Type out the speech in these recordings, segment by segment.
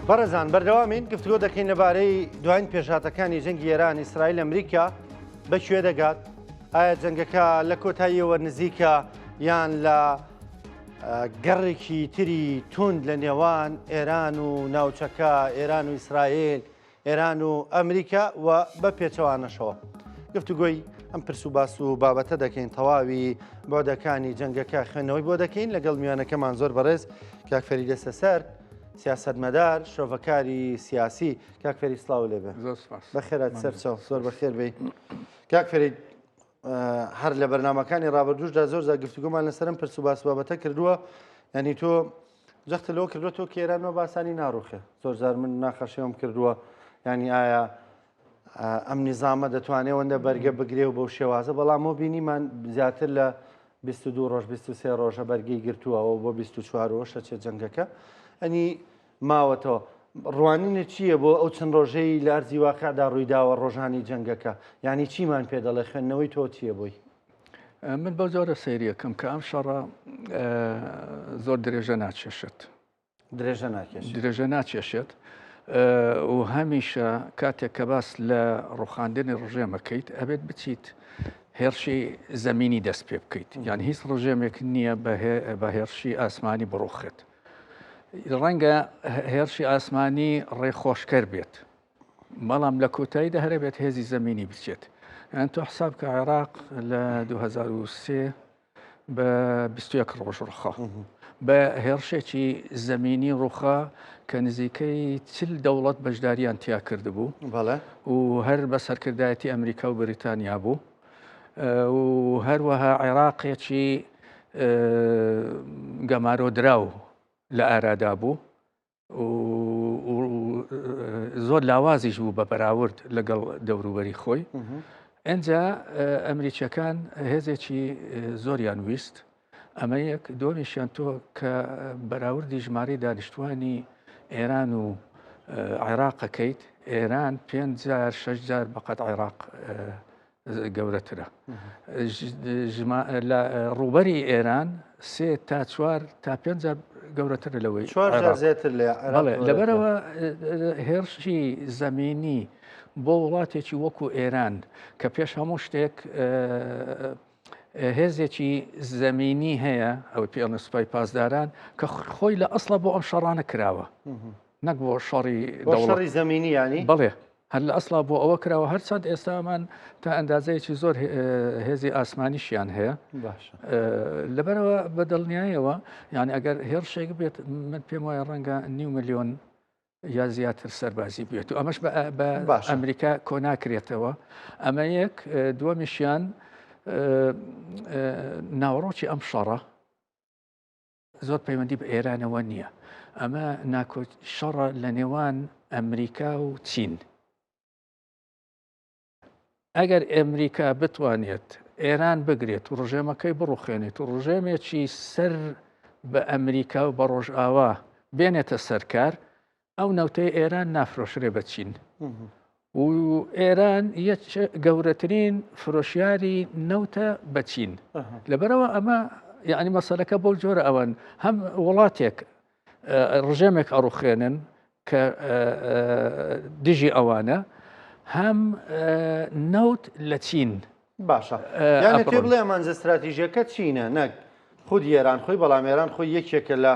بەڕێزان بەردەوامین گفتگۆ دەکەین لەبارەی دوایین پێشهاتەکانی جەنگی ئێران ئیسرائیل ئەمریکا بە کوێ دەگات ئایا جەنگەکە لە کۆتاییەوە نزیکە یان لە گەڕێکی تری توند لە نێوان ئێران و ناوچەکە ئێران و ئیسرائیل ئێران و ئەمریکا و بە پێچەوانەشەوە. گفتوگۆی ئەم پرس و باس و بابەتە دەکەین تەواوی بۆدەکانی جەنگەکە خوێندنەوەی بۆ دەکەین لەگەڵ میوانەکەمان زۆر بەڕێز کاک فەریدە سەسەر سیاسەتمەدار شرۆڤەکاری سیاسی کاک فەرید سڵاو لێبێ بەخێرات سەرچاو زۆر بەخێر بێی کاک فەرید هەر لە بەرنمەکانی ڕابردوشدا زۆر زا گفتوگۆمان لەسەرم پرس و باس بابەتە کردووە ینی تۆ جەختە لەوە کردووە تۆ کە ئێران وە باسانی ناڕوخێ زۆر جار من ناخەشێوم کردووە ینی ئایا ئەم نیزامە دەتوانێت ئەوەندە بەرگە بگرێ و بەو شێوازە بەڵام بۆ بینیمان زیاتر لە 22 ڕۆژ 23 ڕۆژە بەرگەی گرتووە ئەوە بۆ 24 ڕۆژە چێ جەنگەکە ئەنی ماوەتەوە ڕوانینە چییە بۆ ئەو چەند ڕۆژەی لە ئەرزی واقعدا ڕوویداوە ڕۆژانی جەنگەکە یعنی چیمان پێ دەڵێ خوێندنەوەی تۆ چییە بۆی؟ من بەو جۆرە سەیریەکەم کە ئەم شەڕە زۆر درێژە ناچێشێت درێژە ناکێشێت درێژە ناچێشێت و هەمیشە کاتێک کە باس لە ڕوخاندنی ڕژێمەکەیت ئەبێت بچیت هێرشی زەمینی دەست پێ بکەیت یان هیچ ڕژێمێک نییە بە هێرشی ئاسمانی بڕوخێت ڕەنگە هێرشی ئاسمانی ڕێخۆشکەر بێت بەڵام لە کۆتاییدا هەر ئەبێت هێزی زەمینی بچێت. یان تۆ حساب کە عێراق لە 2003 بە 21 ڕۆژ ڕوخا بە هێرشێکی زەمینی ڕوخا کە نزیکەی چل دەوڵەت بەشداریان تیا کردبوو و هەر بە سەرکردایەتی ئەمریکا و بریتانیا بوو و هەروەها عێراقێکی گەمارۆدراو لە ئارادا بوو زۆر لاوازیش بوو بە بەراورد لەگەڵ دەوروبەری خۆی ئەجا ئەمریکیەکان هێزێکی زۆریان ویست ئەمە یەک دومیشیان تۆ کە بەراوردی ژمارەی دانیشتوانی ئێران و عێراقەکەیت ئێران پێ جار شش جار بەقەت عێراق گەورەترە. لە ڕووبەری ئێران سێ تا چوار تا پێنج جار گەورەترە لەوەی چوار جار زیاتر لە لەبەرەوە هێرشی زەمینی بۆ وڵاتێکی وەکو ئێران کە پێش هەموو شتێک هێزێکی زەمینی هەیە ئەوەی پێڵن سوپای پاسداران کە خۆی لە ئەسڵە بۆ ئەم شەڕانە کراوە نەک بۆ شەڕی شەڕی زەمینی ینی بەڵێ هەر لە ئەسڵا بۆ ئەوە کراوە هەرچەند ئێستا ئەمان تا ئەندازەیەکی زۆر هێزی ئاسمانیشیان هەیە لەبەرەوە بە دڵنیایەوە یعنی ئەگەر هێرشێک بێت من پێم وایە ڕەنگە نیو ملیۆن یا زیاتر سەربازی بێت و ئەمەش بە ئەمریکا کۆناکرێتەوە ئەمە یەک دووەمیشیان ناوەڕۆکی ئەم شەڕە زۆر پەیوەندی بە ئێرانەوە نییە. ئەمە ناکۆ شەڕە لە نێوان ئەمریکا و چین. ئەگەر ئەمریکا بتوانێت ئێران بگرێت و ڕژێمەکەی بڕوخێنێت و ڕژێمێکی سەر بە ئەمریکا و بە ڕۆژئاوا بێنێتە سەرکار ئەو نەوتەی ئێران نافرۆشرێ بە چین و ئێران یەک گەورەترین فرۆشیاری نەوتە بە چین لەبەرەوە ئەمە یعنی مەسەلەکە بۆ جۆرە ئەوەن هەم وڵاتێک ڕژێمێک ئەڕوخێنن کە دژی ئەوانە هەم نەوت لە چین باشە یانە پێ بڵێ ئەمانجە استراتیژیەکە چینە نەک خودی ئێران خۆی بەڵام ئێران خۆی یەکێکە لە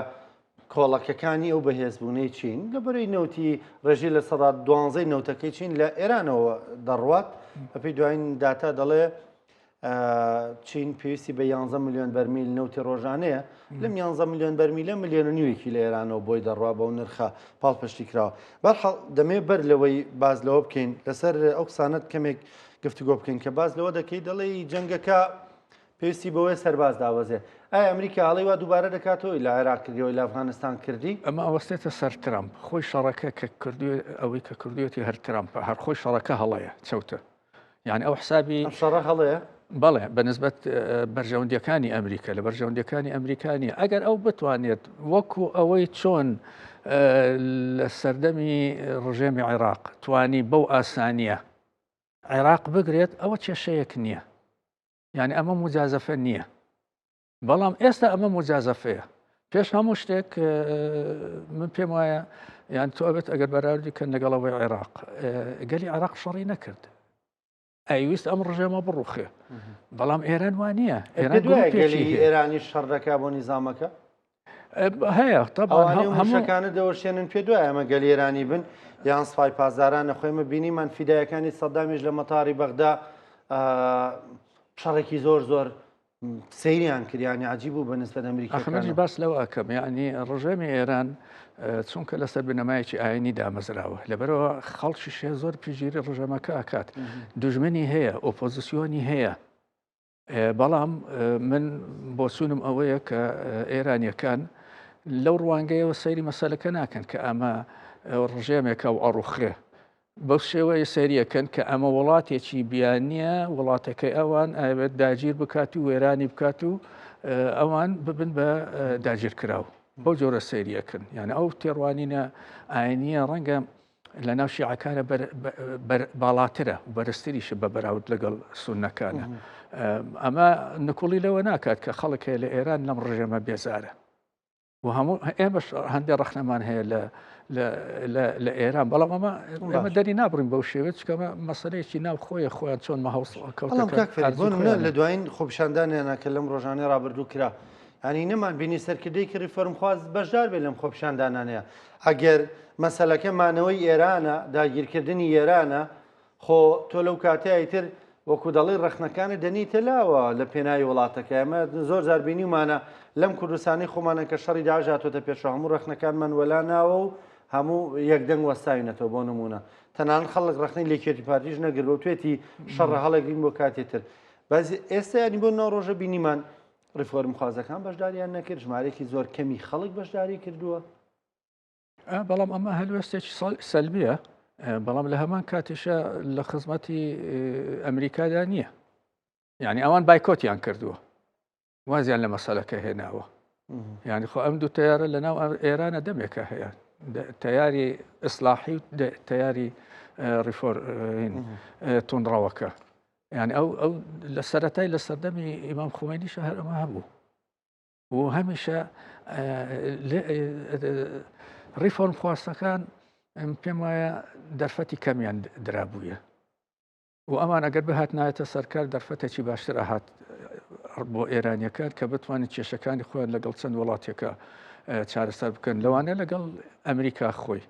کۆڵەکەکانی ئەو بەهێزبوونەی چین لە بەرەی نەوتی ڕێژەی 12% نەوتەکەی چین لە ئێرانەوە دەڕوات بەپێی دوایین داتا دەڵێ چین پێویستی بە 11 میلیۆن بەرمیل نەوتی ڕۆژانەیە لەم 11 میلیۆن بەرمیلە ملیۆن و نیوێکی لە ئێرانەوە بۆی دەڕوا بەو نرخە پاڵپشتی کراوە بەرحاڵ دەمێ بەر لەوەی باز لەوە بکەین لەسەر ئەو قسانەت کەمێک گفتوگۆ بکەین کە باز لەوە دەکەی دەڵێی جەنگەکە پێویستی بەوەیە سەرباز دابەزێ. ئایا ئەمریکا هەڵەی وا دووبارە دەکاتەوە لە عێراق کردی ئەوەی لە ئەفغانستان کردی؟ ئەمە ئەوەستێتە سەر ترەمپ. خۆی شەڕەکە کە کردوێ ئەوەی کە کردوێتی هەر ترەمپە. هەر خۆی شەڕەکە هەڵەیە، چەوتە. یعنی ئەو حسابی ئەم شەڕە هەڵەیە؟ بەڵێ، بە نسبەت بەرژەوەندیەکانی ئەمریکا، لە بەرژەوەندیەکانی ئەمریکا نییە. ئەگەر ئەو بتوانێت وەکو ئەوەی چۆن لە سەردەمی ڕژێمی عێراق توانی بەو ئاسانیە عێراق بگرێت ئەوە کێشەیەک نییە. یعنی ئەمە مجازەفە نییە بەڵام ئێستا ئەمە مجازەفەیە. پێش هەموو شتێک من پێم وایە یان تۆ ئەبێت ئەگەر بەراوردی کەن لەگەڵەوەی عێراق گەلی عێراق شەڕی نەکرد ئەیویست ئەم ڕژێمە بڕوخێ بەڵام ئێران وانە ئێران گەلی ئێرانی شەڕ دەکا بۆ نیزامەکە هەیە هەمووشەکانە دەوەشێنن پێ دوای ئەمە گەلی ئێرانی بن یان سپای پاسدارانە خۆیمە بینیمان فیدایەکانی سەدامیش لە مەتاری بەغدا شەڕێکی زۆر زۆر سەیریان کرد یانی عجیب بوو بە نسبەت ئەمریکیەکانەوە. ئاخر منیش باس لەوە ئەکەم یانی ڕژێمی ئێران چونکە لەسەر بنەمایەکی ئاینی دامەزراوە لەبەرەوە خەڵکیش هەیە زۆر پشتگیری ڕژێمەکە ئەکات دوژمنی هەیە ئۆپۆزیسیۆنی هەیە بەڵام من بۆچوونم ئەوەیە کە ئێرانیەکان لەو ڕوانگەیەوە سەیری مەسەلەکە ناکەن کە ئەمە ڕژێمێکە و ئەڕوخێ بەو شێوەیە سەیری ئەکەن کە ئەمە وڵاتێکی بیانییە، وڵاتەکەی ئەوان ئەیەوێت داگیر بکات و وێرانی بکات و ئەوان ببن بە داگیرکراو. بەو جۆرە سەیری ئەکەن. یعنی ئەو تێڕوانینە ئاینییە ڕەنگە لە ناو شیعەکانە باڵاترە و بەرزتریشە بە بەراورد لەگەڵ سوننەکانە. ئەمە نکوڵی لەوە ناکات کە خەڵک هەیە لە ئێران لەم ڕژێمە بێزارە. و هەموو ئێمەش هەندێک ڕەخنەمان هەیە لە لە ئێران بەڵام ئەمە ئێمە دەری نابڕین بەو شێوێت چکەمە مەسلەیەکی ناو خۆیە خۆیان چۆن مەهەوسڵ لە دوایین خۆپیشاندانیانە کە لەم ڕۆژانەی ڕابردوو کرا ینی نەمان بینی سەرکردەیەکی ڕیفۆرمخواز بەشدار بێ لەم خۆپیشاندانانەیە ئەگەر مەسەلەکە مانەوەی ئێرانە داگیرکردنی ئێرانە خۆ تۆ لەو کاتەیا ئیتر وەکو دەڵێی ڕەخنەکانت دەنێیتە لاوە لە پێناوی وڵاتەکە ئێمە زۆر جار بینیومانە لەم کوردستانەی خۆمانە کە شەڕی داعش هاتۆتە پێشەوە هەموو ڕەخنەکانمان وەلا ناوە و هەموو یەکدەنگ وەستاوینەتەوە بۆ نمونە تەنانەت خەڵک ڕەخنەی لە یەکێتی پارتیش نەگرت و توێتی شەڕە هەڵێگرین بۆ کاتێ تر بەس ئێستا یانی بۆ ناو ڕۆژە بینیمان ڕیفۆرمخوازەکان بەشداریان نەکرد ژمارەیەکی زۆر کەمی خەڵک بەشداری کردووە. بەڵام ئەمە هەلوێستێکی سەلبیە بەڵام لە هەمان کاتیشە لە خزمەتی ئەمریکادا نییە یعنی ئەوان بایکۆتیان کردووە وازیان لە مەسەلەکە هێناوە یعنی خۆ ئەم دوو تیارە لە ناو ئێرانە دەمێکە هەیە تیاری ئیسلاحی و تیاری ڕیفۆر تونڕەوەکە یعنی ئەو ئەو لە سەرەتای لە سەردەمی ئیمام خومەینیشە هەر ئەمە هەبوو و هەمیشە ڕیفۆرم خواستەکان پێم وایە دەرفەتی کەمیان درابوویە و ئەمان ئەگەر بهاتنایەتە سەرکار دەرفەتێکی باشتر ئەهات بۆ ئێرانیەکان کە بتوانن کێشەکانی خۆیان لەگەڵ چەند وڵاتێکە چارەسەر بکەن لەوانە لەگەڵ ئەمریکا خۆی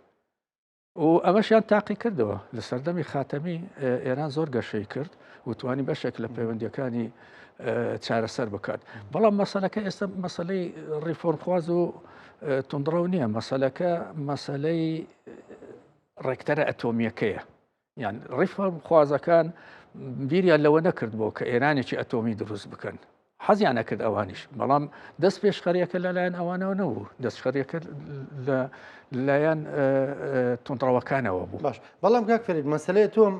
و ئەمەشیان تاقی کردەوە لە سەردەمی خاتەمی ئێران زۆر گەشەی کرد و توانی بەشێک لە پەیوەندیەکانی چارەسەر بکات بەڵام مەسەلەکە ئێستا مەسلەی ڕیفۆرمخواز و تونندڕەو نییە مەسەلەکە مەسلەی ڕێکتەرە ئەتۆمیەکەیە یان ڕیفۆرمخوازەکان بیریان لەوە نەکردبوو کە ئێرانێکی ئەتۆمی دروست بکەن حەزیان ئەکرد ئەوانیش بەڵام دەست پێشخەریەکە لەلایەن ئەوانەوە نەبوو دەستخەریەکە لە لایەن توندڕەوەکانەوە بوو باش بەڵام کاک فەرید مەسلەیە تۆم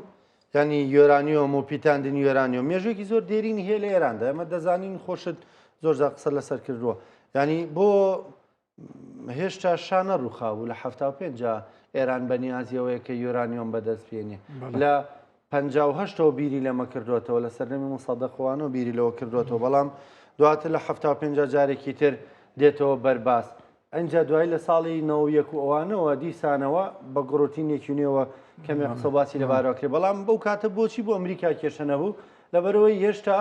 ینی یۆرانیۆم و پیتاندنی یۆرانیۆم مێژوێکی زۆر دێرینی هەیە لە ئێراندا ئێمە دەزانین خۆشت زۆر جار قسە لەسەر کردووە ینی بۆ هێشتا شا نەڕووخابوو لە 75 جا ئێران بە نیازی ئەوەیە کە یۆرانیۆم بەدەست بێنێ لە 58ەوە بیری لەمە کردوێتەوە لە سەردەمی موسەدەقوانەوە بیری لەوە کردوێتەوە بەڵام دواتر لە 75 جارێکی تر دێتەوە بەرباس ئەجا دوای لە ساڵی 91 و ئەوانەوە دیسانەوە بە گڕوتینێکی نوێوە کەمێک قسە باسی لەبارەوە کرد بەڵام بەو کاتە بۆچی بۆ ئەمریکا کێشە نەبوو لەبەرەوەی هێشتا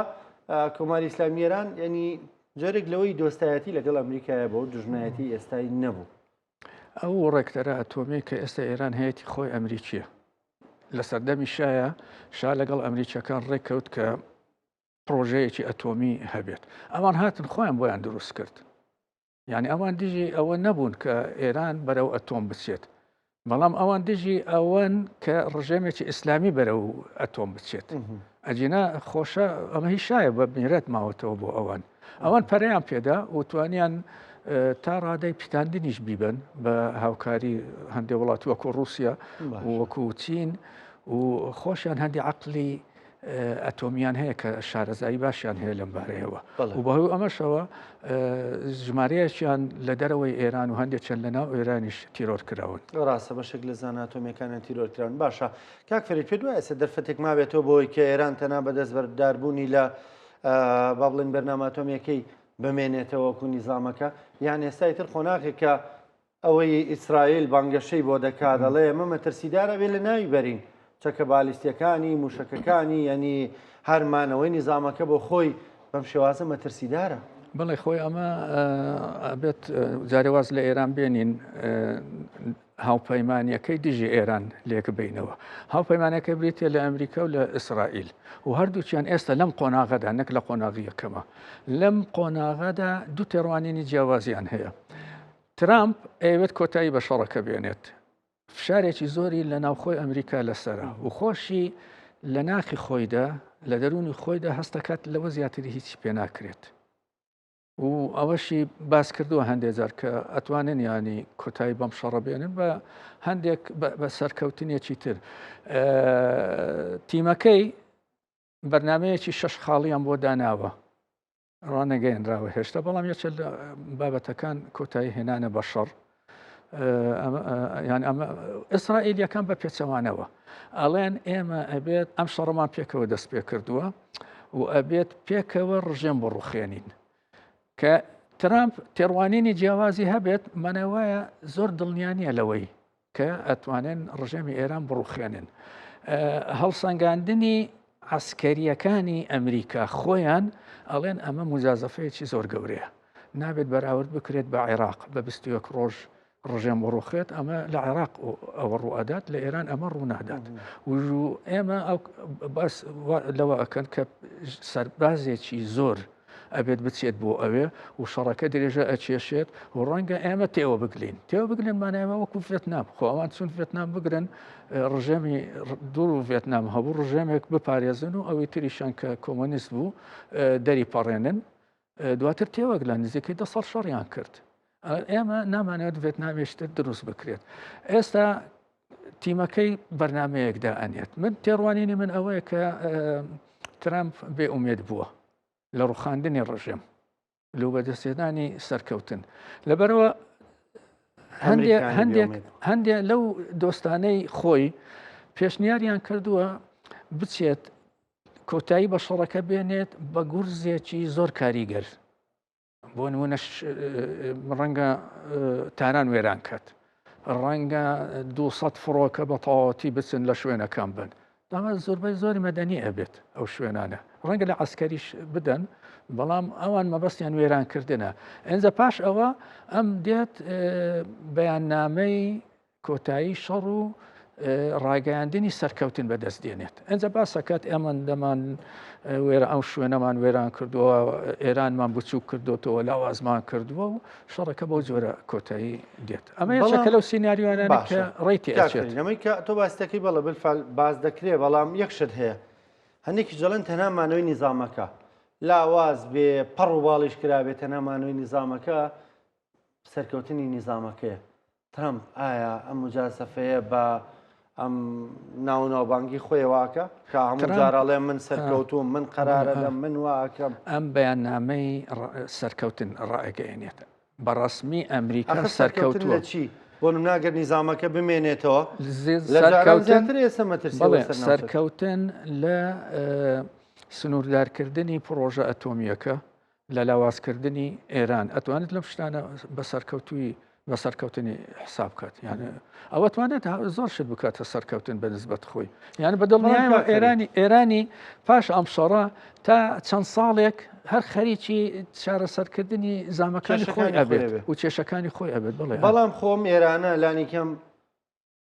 کۆماری ئیسلامی ئێران ینی جۆرێک لەوەی دۆستایەتی لەگەڵ ئەمریکایە بۆ دوژمنایەتی ئێستای نەبوو. ئەو ڕێکتەرە ئەتۆمیە کە ئێستا ئێران هەیەی خۆی ئەمریکیە لە سەردەمی شایە شا لەگەڵ ئەمریکیەکان ڕێککەوت کە پرۆژەیەکی ئەتۆمی هەبێت ئەوان هاتن خۆیان بۆیان دروست کرد یعنی ئەوان دژی ئەوە نەبوون کە ئێران بەرەو ئەتۆم بچێت بەڵام ئەوان دژی ئەوەن کە ڕژێمێکی ئیسلامی بەرەو ئەتۆم بچێت ئەجینا خۆشە ئەمە هی شایە بە میرەت ماوەتەوە بۆ ئەوان ئەوان پەرەیان پێدا و توانیان تا ڕادەی پیتاندنیش بیبن بە هاوکاری هەندێک وڵاتی وەکو رووسیا وەکو چین و خۆشیان هەندی عقلی ئەتۆمیان هەیە کە شارەزایی باشیان هەیە لەم بارەیەوە و بەهۆی ئەمەشەوە ژمارەیەکیان لە دەرەوەی ئێران و هەندێک چەند لە ناو ئێرانیش تیرۆر کراون. ڕاستە بەشێک لە زانا ئەتۆمیەکانیان تیرۆر کراون. باشە کاک فەرید پێت وایە ئێستا دەرفەتێک مابێتەوە بۆی کە ئێران تەنها بە دەستبەرداربوونی لە با بڵێین بەرنامە ئەتۆمیەکەی بمێنێتەوە وەکو نیزامەکە یان ئێستای تر قۆناغێکە ئەوەی ئیسرائیل بانگەشەی بۆ دەکا دەڵێ ئەمە مەترسیدارە بێ لە ناوی بەرین چەکە بالیستیەکانی موشەکەکانی یعنی هەر مانەوەی نیزامەکە بۆ خۆی بەم شێوازە مەترسیدارە. بەڵێ خۆی ئەمە ئەبێت جارێ واز لە ئێران بێنین هاوپەیمانیەکەی دژی ئێران لێک بینەوە هاوپەیمانەکە بریتە لە ئەمریکا و لە ئیسرائیل و هەردووکیان ئێستا لەم قۆناغەدا نەک لە قۆناغی یەکەمە لەم قۆناغەدا دوو تێڕوانینی جیاوازیان هەیە ترامپ ئەیەوێت کۆتایی بە شەڕەکە بێنێت، فشارێکی زۆری لە ناوخۆی ئەمریکا لەسەرە و خۆشی لە ناخی خۆیدا لە دەروونی خۆیدا هەستەکات لەوە زیاتری هیچی پێ ناکرێت و ئەوەشی باس کردووە هەندێک جار کە ئەتوانن ینی کۆتایی بەم شەڕە بێنن بە هەندێک بە سەرکەوتنێکی تر تیمەکەی بەرنمەیەکی شەش خاڵیان بۆ داناوە ڕانەگەیەنراوە هێشتا، بەڵام یەکێ لە بابەتەکان کۆتایی هێنانە بە شەڕ. یان ئەمە ئیسرائیلیەکان بە پێچەوانەوە ئەڵێن ئێمە ئەبێت ئەم شەڕەمان پێکەوە دەست پێ کردووە و ئەبێت پێکەوە ڕژێم بڕوخێنین کە ترامپ تێڕوانینی جیاوازی هەبێت مانای وایە زۆر دڵنیا نییە لەوەی کە ئەتوانن ڕژێمی ئێران بڕوخێنن. هەڵسەنگاندنی عەسکەرییەکانی ئەمریکا خۆیان ئەڵێن ئەمە موجازەفەیەکی زۆر گەورەیە نابێت بەراورد بکرێت بە عێراق بە 21 ڕۆژ ڕژێم بڕوخێت ئەمە لە عێراق ئەوە ڕوئەدات لە ئێران ئەمە ڕوونادات و ئێمە ئەو باس لەوە ئەکەن کە سەربازێکی زۆر ئەبێت بچێت بۆ ئەوێ و شەڕەکە درێژە ئەکێشێت و ڕەنگە ئێمە تێوە بگلین تێوە بگلین مانایەوە وەکو ڤێتنام خۆ ئەوان چون ڤێتنام بگرن ڕژێمی دوور و ڤێتنام هەبوو ڕژێمێک بپارێزن و ئەوی تریشان کە کۆمۆنیست بوو دەری پەڕێنن دواتر تێوەگلان نزیکەی دە ساڵ شەڕیان کرد ئێمە نامانەوێت ڤێتنامێشتر دروست بکرێت ئێستا تیمەکەی بەرنمەیەکدا ئەنێت من تێڕوانینی من ئەوەیە کە ترامپ بێ ئومێد بووە لە ڕوخاندنی ڕژێم لۆ بەدەستهێنانی سەرکەوتن لەبەرەوە هەندێک هەندێک هەندێک لەو دۆستانەی خۆی پێشنیاریان کردووە بچێت کۆتایی بە شەڕەکە بێنێت بە گورزێکی زۆر کاریگەر بۆ نمونە ڕەنگە تاران وێران کات ڕەنگە 200 فڕۆکە بە تەواوەتی بچن لە شوێنەکان بن ئەمە زۆربەی زۆری مەدەنی ئەبێت ئەو شوێنانە ڕەنگە لە عسکەریش بدەن بەڵام ئەوان مەبەستیان وێرانکردنە ئەنجە پاش ئەوە ئەم دێت بەیاننامەی کۆتایی شەڕ و ڕاگەیاندنی سەرکەوتن بەدەست دێنێت ئەجا باسەکات ئێمە دەمان وێرە ئەو شوێنەمان وێران کردووە ئێرانمان بچوو کردوتەوە لاوازمان کردووە و شەڕەکە بەو جۆرە کۆتایی دێت ئەمە یەکێکە لەو سیناریۆیانە کە ڕێی تێ ئەچێت. ئەمەی کە تۆ باس دەکەی بەڵێ بالفعل باس دەکرێ بەڵام یەک شت هەیە هەندێکیش دەڵێن تەنها مانەوەی نیزامەکە لاواز بێ پەڕ و باڵیش کرابێ تەنها مانەوەی نیزامەکە سەرکەوتنی نیزامەکەیە ترەمپ ئایا ئەم موجازەفەیە بە ئەم ناو و ناوبانگی خۆیەوە ئەکا کە هەموو جار ئەڵێ من سەرکەوتووم من قەرارەدەم من وا ئەکەم؟ ئەم بەیاننامەی سەرکەوتن ڕائەگەیەنێت بە ڕەسمی ئەمریکا سەرکەوتووە. لە چی؟ بۆ نمونە گەر نیزامەکە بمێنێتەوە لە جاران زیاتر ئێستا مەترسی لەسەر ناوچەکە. سەرکەوتن لە سنووردارکردنی پڕۆژە ئەتۆمییەکە لە لاوازکردنی ئێران ئەتوانێت لەم شتانە بە سەرکەوتووی بە سەرکەوتنی حساب بکات یانە ئەوە توانێت زۆر شت بکاتە سەرکەوتن بە نسبەت خۆی یان بە دڵنیایەوە ئێرانی ئێرانی پاش ئەم شەڕە تا چەند ساڵێک هەر خەریکی چارەسەرکردنی زامەکانی خۆی ئەبێت و کێشەکانی خۆی ئەبێت بڵێ بەڵام خۆم ئێرانە لانی کەم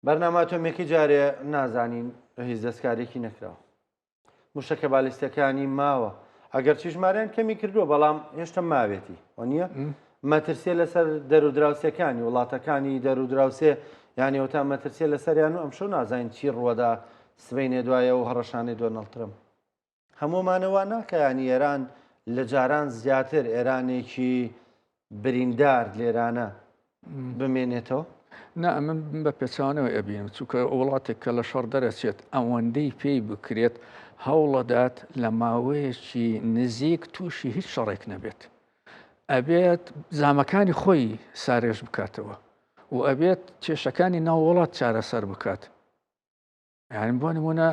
بەرنامە ئەتۆمیەکەی جارێ نازانین هیچ دەستکارێکی نەکراوە موشەکە بالیستەکانی ماوە ئەگەرچی ژمارەیان کەمی کردووە بەڵام هێشتا ماوێتی وانە مەترسیە لەسەر دەرودراوسەکانی وڵاتەکانی دەرودراوسێ یانی ئەو تا مەترسیە لەسەریان و ئەمشەو نازانین چی ڕووەدا سبەینێ دوایە و هەڕەشانەی دۆناڵد ترەمپ هەموومانەوە ناکەیانی ئێران لە جاران زیاتر ئێرانێکی بریندار لێرانە بمێنێتەوە؟ نا من بە پێچەوانەوە ئەبینم چونکە وڵاتێک کە لە شەڕ دەرەچێت ئەوەندەی پێی بکرێت هەوڵەدات لە ماوەیەکی نزیک تووشی هیچ شەڕێک نەبێت ئەبێت زامەکانی خۆی سارێژ بکاتەوە و ئەبێت کێشەکانی ناو وڵات چارەسەر بکات. یانی بۆ نمونە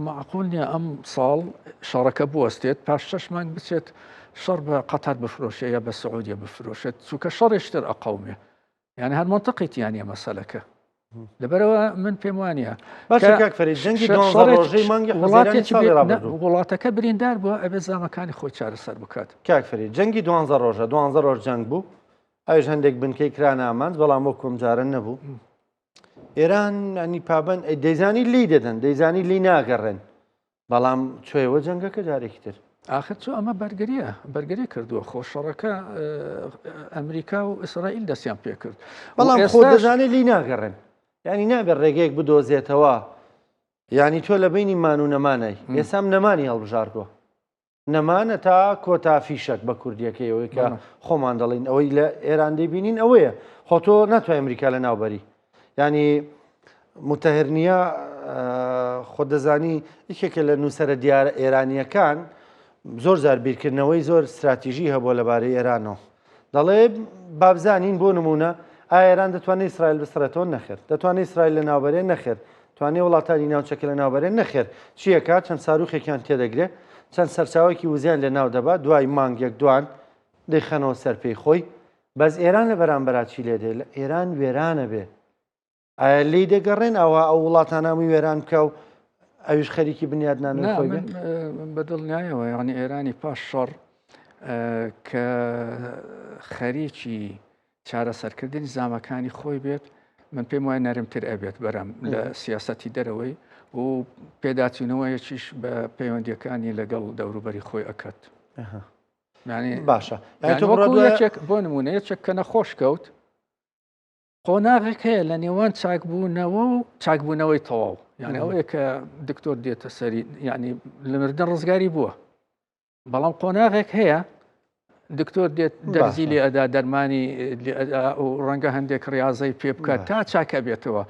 مەعقول نییە ئەم ساڵ شەڕەکە بوەستێت پاش شەش مانگ بچێت شەڕ بە قەتەر بفرۆشێ یا بە سعودیە بفرۆشێت چونکە شەڕێشتر ئەقەومێ یان هەر منطقی تیانە مەسەلەکە لەبەرەوە من پێم وانە باشە کاک فەرید جەنگی دوانزە ڕۆژەی مانگی حوزەیرانی ساڵی ڕابردوو وڵاتەکە بریندار بووە ئەبێ زامەکانی خۆی چارەسەر بکات. کاک فەرید جەنگی دوانزە ڕۆژە دوانزە ڕۆژ جەنگ بوو ئەویش هەندێک بنکەی کرانە ئامانج بەڵام وەکو ئەم جارە نەبوو ئێران ینی پابند دەیزانی لی دەدەن دەیزانی لی ناگەڕێن بەڵام چۆیەوە جەنگەکە جارێکی تر. ئاخر چۆ ئەمە بەرگریە بەرگری کردووە خۆ شەڕەکە ئەمریکا و ئیسرائیل دەستیان پێکرد بەڵام خۆ دەزانێت لی ناگەڕێن ینی نابێت ڕێگەیەک بدۆزێتەوە ینی تۆ لە بینی مان و نەمانای ئێسام نەمانی هەڵبژاردووە نەمانە تا کۆتا فیشەک بە کوردیەکەی ئەوەی کە خۆمان دەڵین ئەوەی لە ئێران دەیبینین ئەوەیە خۆ تۆ ناتوانانی ئەمریکا لە ناوبەری ینی متەهرنیە خۆ دەزانی یەکێکە لە نووسرە دیارە ئێرانیەکان زۆر زار بیرکردنەوەی زۆر استراتیژی هەبووە لەبارەی ئێرانەوە دەڵێ بابزانین بۆ نمونە ئایا ئێران دەتوانێت ئیسرائیل بسڕێتەوە نەخێر دەتوانێت ئیسرائیل لە ناوبەرێ نەخێر توانێت وڵاتانی ناوچەکە لە ناوبەرێ نەخێر چیەکە چەند ساروخێکیان تێدەگرێ چەند سەرچاوێکی وزیان لە ناو دەبا دوای مانگێک دوان دەیخەنەوە سەر پێی خۆی بەس ئێران لە بەرامبەرا چی لێ دێ لە ئێران وێرانە بێ ئایا لێی دەگەڕێن ئەوە ئەو وڵاتانە هەمووی وێران بکە و ئەویش خەریکی بنیادنانەوەی نا خۆی بێ؟ من بە دڵنیایەوە یعنی ئێرانی پاش شەڕ کە خەریکی چارەسەرکردنی زامەکانی خۆی بێت من پێم وایە نەرمتر ئەبێت بەرام لە سیاسەتی دەرەوەی و پێداچوونەوەیەکیش بە پەیوەندیەکانی لەگەڵ دەوروبەری خۆی ئەکات. یعنی باشە یعنی وەکو یەکێک بۆ نمونە یەکێک کە نەخۆش کەوت قۆناغێک هەیە لە نێوان چاکبوونەوە و چاکبوونەوەی تەواو یعنی ئەوەیە کە دکتۆر دێتە سەری یعنی لە مردن ڕزگاری بووە بەڵام قۆناغێک هەیە دکتۆر دێت دەرزی لێ ئەدا دەرمانی لێ ئەدا و ڕەنگە هەندێک ڕاضەی پێ بکات تا چاکە بێتەوە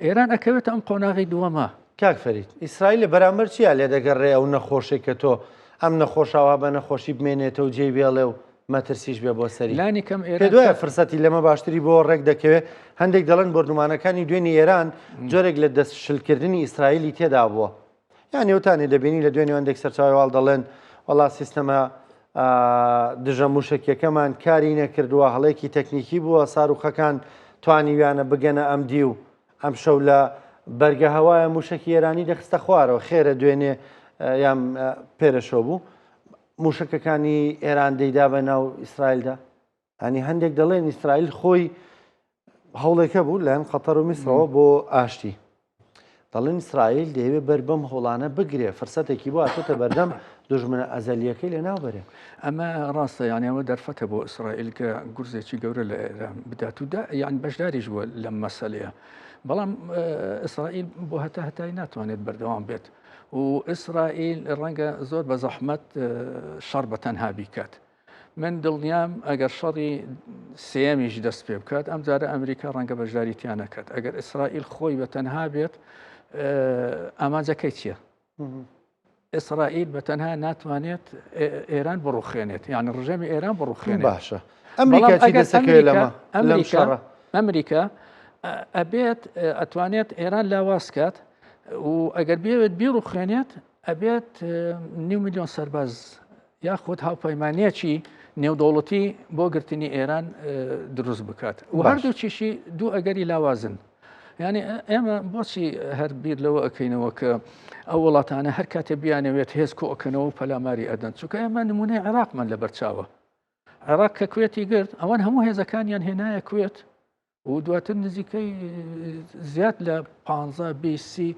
ئێران ئەکەوێتە ئەم قۆناغی دووەمە. کاک فەرید ئیسرائیل لە بەرامبەر چیا لێ دەگەڕێ ئەو نەخۆشەی کە تۆ ئەم نەخۆشاوا بە نەخۆشی بمێنێتەوە جێی بێڵێ و مەترسیش بێ بۆ سەری لانی کەم ئێران پێت وایە فرسەتی لەمە باشتری بۆ ڕێک دەکەوێ هەندێک دەڵێن بۆردومانەکانی دوێنی ئێران جۆرێک لە دەست شلکردنی ئیسرائیلی تێدا بووە یان ئەوتانێ دەبینی لە دوێنێ هەندێک سەرچاوەی واڵ دەڵێن وەڵا سیستەمە دژە موشەکیەکەمان کاری نەکردووە هەڵێکی تەکنیکی بووە ساروخەکان توانیویانە بگەنە ئەم دیو ئەمشەو لە بەرگە هەوایە موشەکی ئێرانی دەخستە خوارەوە خێرە دوێنێ یان پێرەشەو بوو موشەکەکانی ئێران دەیدا بە ناو ئیسرائیلدا هەنی هەندێک دەڵێن ئیسرائیل خۆی هەوڵێکە بوو لایەن قەتەر و میسرەوە بۆ ئاشتی دەڵێن ئیسرائیل دەیەوێت بەر بەم هەوڵانە بگرێ فرسەتێکی بۆ هاتۆتە بەردەم دوژمنە ئەزەلیەکەی لەناو بەرێ. ئەمە ڕاستە یانی ئەوە دەرفەتە بۆ ئیسرائیل کە گورزێکی گەورە لە ئێران بدات و یان بەشداریش بووە لەم مەسەلەیە بەڵام ئیسرائیل بۆ هەتا هەتای ناتوانێت بەردەوام بێت و ئیسرائیل ڕەنگە زۆر بە زەحمەت شەڕ بە تەنها بیکات. من دڵنیام ئەگەر شەڕی سێیەمیش دەست پێ بکات ئەم جارە ئەمریکا ڕەنگە بەشداری تیا نەکات ئەگەر ئیسرائیل خۆی بە تەنها بێت ئامانجەکەی چییە؟ ئیسرائیل بە تەنها ناتوانێت ئێران بڕوخێنێت یان ڕژێمی ئێران بڕوخێنێت باشە ئەمریکا چی دەسەکەوێت لەمە لەم شەڕە ئەمریکا ئەبێت ئەتوانێت ئێران لاواز کات و ئەگەر بێت بیڕوخێنێت ئەبێت نیو میلیۆن سەرباز یاخود هاوپەیمانیەکی نێودەوڵەتی بۆ گرتنی ئێران دروست بکات و هەردووکیشی دوو ئەگەری لاوازن. یعنی ئێمە بۆچی هەر بیر لەوە ئەەکەینەوە کە ئەو وڵاتانە هەر کاتێ بیانەوێت هێز کۆکەنەوە و پەلاماری ئەدەن چونکە ئێمە نمونەی عێراقمان لەبەرچاوە عێراق کە کوێتی گرت ئەوان هەموو هێزەکانیان هێنایە کوێت و دواتر نزیکەی زیاد لە 15 بیسی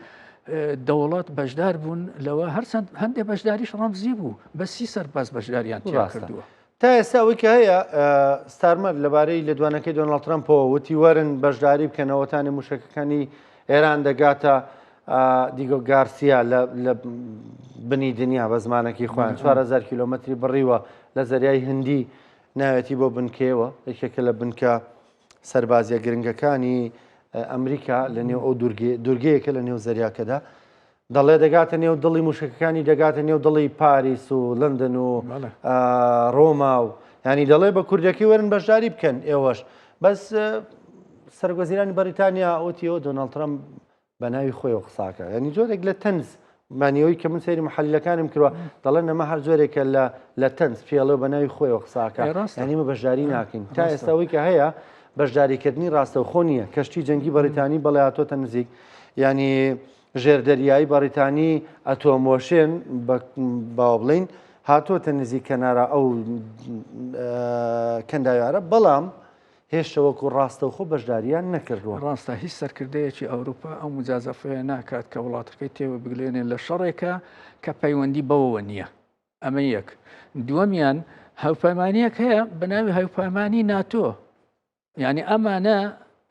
دەوڵەت بەشدار بوون لەوە هەرچەند هەندێک بەشداریش ڕەمزی بوو بە سی سەرباز بەشداریان تیا کردووە. تا ئێستا ئەوەی کە هەیە ستارمەر لەبارەی لێدوانەکەی دۆناڵد ترەمپەوە وتی وەرن بەشداری بکەنەوەتانی موشەکەکانی ئێران دەگاتە دیگۆ گارسیا لە بنی دنیا بە زمانەکەی خۆیان 4000 کیلۆمەتری بڕیوە لە زەریای هندی ناوێتی بۆ بنکەیەوە یەکێکە لە بنکە سەربازیە گرنگەکانی ئەمریکا لە نێو ئەو دوورگەیەکە لە نێو زەریاکەدا دەڵێ دەگاتە نێو دڵی موشەکەکانی دەگاتە نێو دڵی پاریس و لندن و ڕۆما و ینی دەڵێ بە کوردەکەی وەرن بەشداری بکەن ئێوەش بەس سەرۆکوەزیرانی بەریتانیا وتیەوە دۆناڵد ترەمپ. بە ناوی خۆیەوە قساکە یعنی جۆرێک لە تەنز مانیەوەی کە من سەیری محلەکانم کردوە دەڵێن ئەمە هەر جۆرێکە لە لە تەنز پێڵێ بە ناوی خۆیەوە قساکە یعنی مە بەشداری ناکەین تا ئێستاوەی کە هەیە بەشداریکردنی ڕاستەوخۆ نییە کەشتی جەنگی بەریتانی بەڵێ هاتۆتە نزیک یعنی ژێردەریایی بەریتانی ئەتۆمۆشێن باوە بڵین هاتۆتە نزیک کەنارا ئەو کەنداویارە بەڵام هێشتا وەکو ڕاستەوخۆ بەشدارییان نەکردووە. ڕاستە هیچ سەرکردەیەکی ئەوروپا ئەو موجازەفەیە ناکات کە وڵاتەکەی تێوە بگلێنێ لە شەڕێکە کە پەیوەندی بەوەوە نییە. ئەمە یەک. دووەمیان هاوپەیمانییەک هەیە بە ناوی هاوپەیمانی ناتۆ. یعنی ئەمانە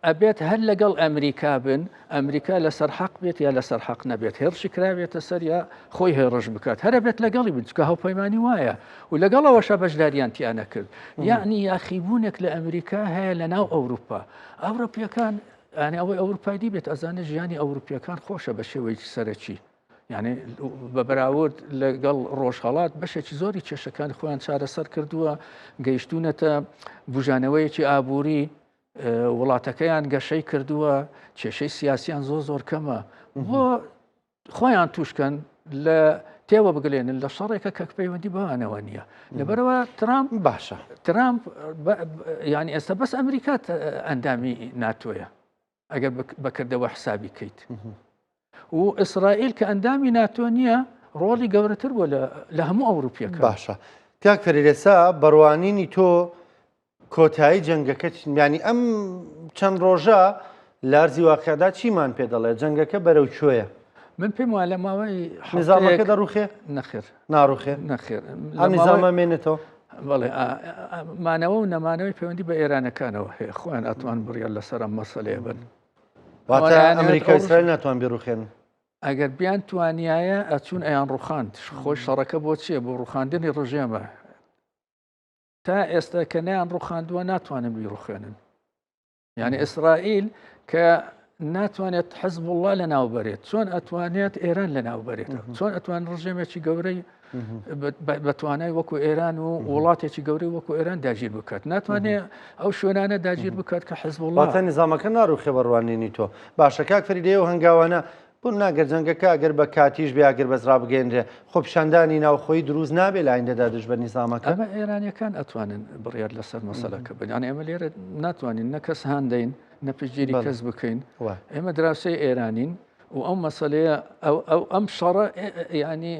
ئەبێت هەر لەگەڵ ئەمریکا بن، ئەمریکا لەسەر حەق بێت یا لەسەر حەق نەبێت، هێڕشی کرابێتە سەر یا خۆی هێڕش بکات، هەر ئەبێت لەگەڵی بن، چونکە هاوپەیمانی وایە و لەگەڵ ئەوەشا بەشداریان تیا نەکرد. یەعنی یاخیبوونێک لە ئەمریکا هەیە لە ناو ئەوروپا. ئەوروپیەکان، یعنی ئەوەی ئەوروپای دیبێت ئەزانێت ژیانی ئەوروپیەکان خۆشە بە شێوەیەکی سەرەکی. یعنی بە بەراورد لەگەڵ ڕۆژهەڵات بەشێکی زۆری کێشەکانی خۆیان چارەسەر کردووە، گەیشتوونەتە بوژانەوەیەکی ئابووری، وڵاتەکەیان گەشەی کردووە، کێشەی سیاسیان زۆر زۆر کەمە. بۆ خۆیان توشکەن لە تێوە بگلێنن لە شەڕێکە کە پەیوەندی بەوانەوە نییە. لەبەرەوە ترامپ باشە. ترامپ یعنی ئێستا بەس ئەمریکا ئەندامی ناتۆیە ئەگەر بەکردەوە حسابی کەیت. و ئیسرائیل کە ئەندامی ناتۆ نییە ڕۆڵی گەورەتر بووە لە هەموو ئەوروپیەکە. باشە کاک فەرید ئێستا بەڕوانینی تۆ کۆتایی جەنگەکە ینی ئەم چەند ڕۆژە لارزی واقعدا چیمان پێ دەڵێ جەنگەکە بەرەو کوێیە؟ من پێم وایە لە ماوەی نظامەکە دەڕوخێ؟ نەخێر. ناڕوخێ؟ نەخێر. ئەم نظامە مێنێتەوە؟ بەڵێ مانەوە و نەمانەوەی پەیوەندی بە ئێرانەکانەوە هەیە خۆیان ئەتوان بڕیار لەسەر ئەم مەسەلەیە بن. واتە ئەمریکا ئیسرائیل ناتوان بیڕوخێنن. ئەگەر بیان توانیایە ئەچوون ئەیان ڕوخاند خۆی شەڕەکە بۆ چییە بۆ ڕوخاندنی ڕژێمە تا ئێستا کە نیان ڕوخاندووە ناتوانن بیڕوخێنن یعنی ئیسرائیل کە ناتوانێت حزب الله لە ناو بەرێت چۆن ئەتوانێت ئێران لە ناو بەرێت چۆن ئەتوان ڕژێمێکی گەورەی بە توانای وەکو ئێران و وڵاتێکی گەورەی وەکو ئێران داگیر بکات ناتوانێت ئەو شوێنانە داگیر بکات کە حزب وڵاتە نظامەکە ناڕوخێ بەڕوانینی تۆ باشە کاک فریدەیە و هەنگاوانە بۆ ناگەر جەنگەکە ئەگەر بە کاتیش بێ ئاگر بەس ڕابگەیەنرێ خۆپیشاندانی ناوخۆیی دروست نابێ لە ئایندەدا دژ بە نیزامەکە؟ ئەمە ئێرانیەکان ئەتوانن بڕیار لەسەر مەسەلەکە بن یان ئێمە لێرە ناتوانین نە کەس هاندەین نە پشتگیری کەس بکەین ئێمە دراوسێی ئێرانین و ئەو مەسەلەیە ئەو ئەم شەڕە ینی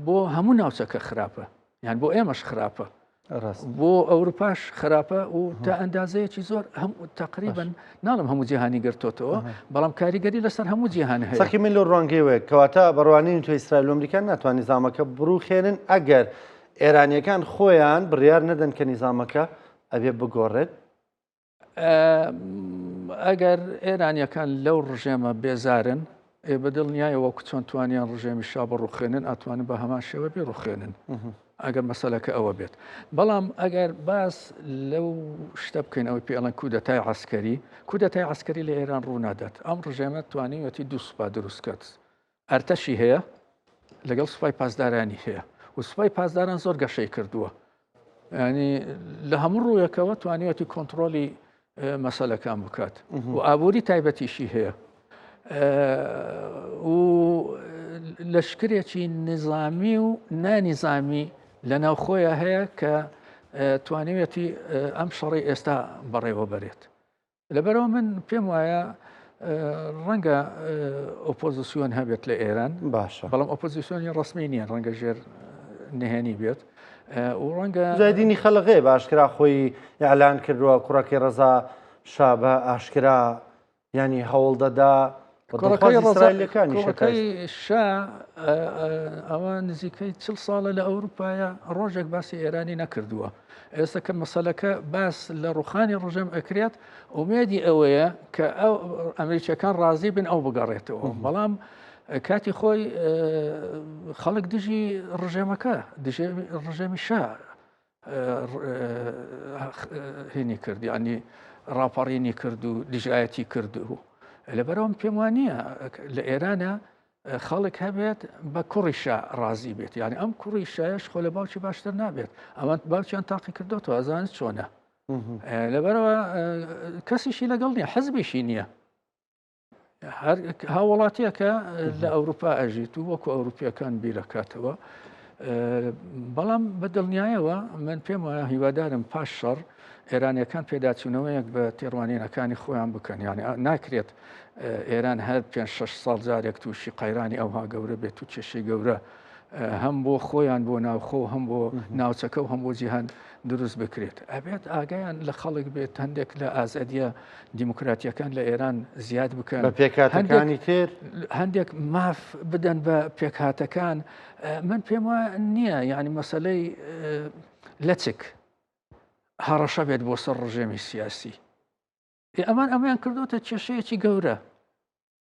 بۆ هەموو ناوچەکە خراپە یان بۆ ئێمەش خراپە بۆ ئەوروپاش خراپە و تا ئەندازەیەکی زۆر هەم تقریبن ناڵم هەموو جیهانی گرتوتەوە بەڵام کاریگەری لەسەر هەموو جیهان هەیە سەخی من لە ڕوانگەیەوەیە کەواتە بەڕوانین تۆ ئیسرائیل و ئەمریکا ناتوان نیزامەکە بڕوخێنن ئەگەر ئێرانیەکان خۆیان بڕیار نەدەن کە نیزامەکە ئەبێ بگۆڕێت ئەگەر ئێرانیەکان لەو ڕژێمە بێزارن ئێ بە دڵنیایە وەکو چۆن توانیان ڕژێمی شا بڕوخێنن ئەتوانن بە هەمان شێوە بیڕوخێنن ئەگەر مەسەلەکە ئەوە بێت بەڵام ئەگەر باس لەو شتە بکەین ئەوەی پێڵەن کودەتای عسکەری کودەتای عسکەری لە ئێران ڕوونادات ئەم ڕژێمە توانیوەتی دوو سوپا دروستکات ئەرتەشی هەیە لەگەڵ سوپای پاسدارانی هەیە و سوپای پاسداران زۆر گەشەی کردووە ینی لە هەموو ڕوویەکەوە توانیوەتی کۆنتترۆلی مەسەلەکان بکات و ئابووری تایبەتیشی هەیە و لەشکرێکی نظامی و نانیزامی لە ناوخۆیە هەیە کە توانیویەتی ئەم شەڕی ئێستا بەڕێوە بەرێت لەبەرئەوە من پێم وایە ڕەنگە ئۆپۆزیسیۆن هەبێت لە ئێران باشە بەڵام ئۆپۆزیسیۆنی ڕسمی نییە ڕەنگە ژێر نهێنی بێت و ڕەنگە زیدینی خەڵقێ باشکرا خۆی ئەلان کردووە کوڕەکەی ڕەزا شا بە ئاشکرا ینی هەوڵ دەدا کوڕەکەی ڕەزا شا ئەوە نزیکەی چل ساڵە لە ئەوروپایە ڕۆژێک باسی ئێرانی نەکردووە ئێستا کە مەسەلەکە باس لە ڕوخانی ڕژێم ئەکرێت ئومێدی ئەوەیە کە ئەو ئەمریکیەکان ڕازی بن ئەو بگەڕێتەوە بەڵام کاتی خۆی خەڵک دژی ڕژێمەکە دژێ ڕژێمی شا هینی کرد ینی ڕاپەڕینی کرد و دژایەتی کرد و لەبەرەوەم پێم وانە لە ئێرانە خەڵک هەبێت بە کوڕی شا ڕازی بێت یعنی ئەم کوڕی شایش خۆ لە باوکی باشتر نابێت ئەمە باوکیان تاقی کردوەوە ئەزانێت چۆنە لەبەرەوە کەسیشی لەگەڵ نییە حەزبیشی نییە. هەر هاوڵاتیەکە لە ئەوروپا ئەژیت و وەکو ئەوروپیەکان بیرەکاتەوە بەڵام بە دڵنیایەوە من پێم وایە هیوادارم پاش شەڕ ئێرانیەکان پێداچوونەوەیەک بە تێڕوانینەکانی خۆیان بکەن یعنی ناکرێت ئێران هەر پێ 6 ساڵ جارێک تووشی قەیرانی ئەوها گەورە بێت و کێشەی گەورە هەم بۆ خۆیان بۆ ناوخۆ هەم بۆ ناوچەکە و هەم بۆ جیهان دروست بکرێت ئەبێت ئاگایان لە خەڵک بێت هەندێک لە ئازادیە دیموکراتیەکان لە ئێران زیاد بکەن بە پێکهاتەکانی تر هەندێک ماف بدەن بە پێکهاتەکان من پێم وایە نییە یعنی مەسلەی لەچک هەڕەشە بێت بۆ سەر ڕژێمی سیاسی ئەمان ئەمەیان کردوتە کێشەیەکی گەورە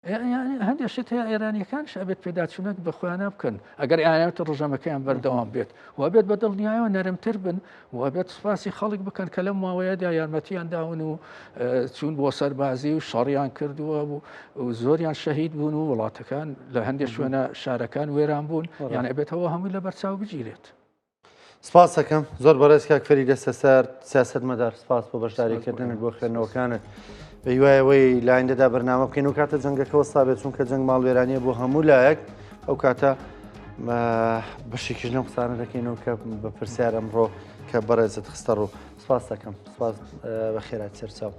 هەندێک شت هەیە ئێرانیەکانش ئەبێت پێداچوونەک بە خۆیانە بکەن ئەگەر ئاەت ڕژەمەکەیان بەردەوام بێت و بێت بە دڵنیایەوە نەرمتر بن و بێت سوپاسی خەڵک بکەن کە لەم ماوەیەدا یارمەتیان داون و چوون بۆ سەربازی و شەڕیان کردووە و زۆریان شەهید بوون و وڵاتەکان لە هەندێک شوێنە شارەکان وێران بوون یان ئەبێتەوە هەمووی لە بەرچاو بگیرێت. سپاس ئەکەم زۆر بەڕێز کاک فەرید دەستەسەر سیاسەتمەدار سپاس بۆ بەشداریکردنت بۆ خوێندنەوەکانت بە هیوای ئەوەی لە ئایندەدا بەرنامە بکەین و کاتە جەنگەکە وەستا بێت چونکە جەنگ ماڵوێرانیە بۆ هەموو لایەک ئەو کاتە بەشێکیش لەم قسانە دەکەینەوە کە بە پرسیار ئەمڕۆ کە بەڕێزت خستە ڕوو سپاس دەکەم سپاس بە خێرات سەرچاو.